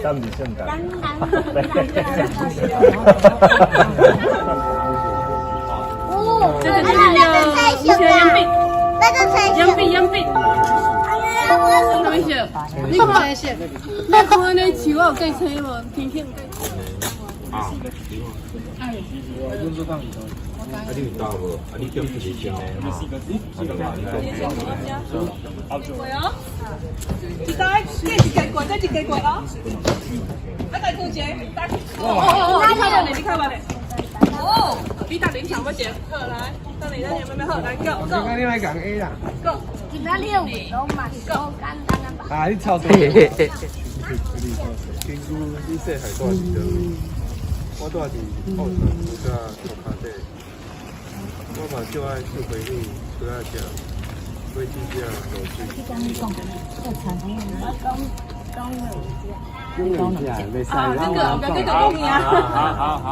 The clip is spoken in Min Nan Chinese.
敢是聖誕？哦，這個就是要楊碧，楊碧楊碧，什麼色？你看，你看那樹有夠青無？天氣有夠青。啊，你有到無？啊，你叫一個新的吼，啊，對對哦，一台這一個過，這一個過哦。啊，大空姐，大哦哦哦，你較慢咧，你較慢咧。哦，你逐年頭我先，好來，等你等你慢慢好，來 go go。你莫共 A 啦。 Go。今仔日攏嘛是好簡單啊吧？啊，你臭嘿嘿嘿。根據你細漢住佇佗位？我住佇澳洲古早塗跤底。我嘛足愛翕花乳、出來食，買幾隻落水。我講講兩隻。講兩隻，袂使啊，這個這個講名。好好好。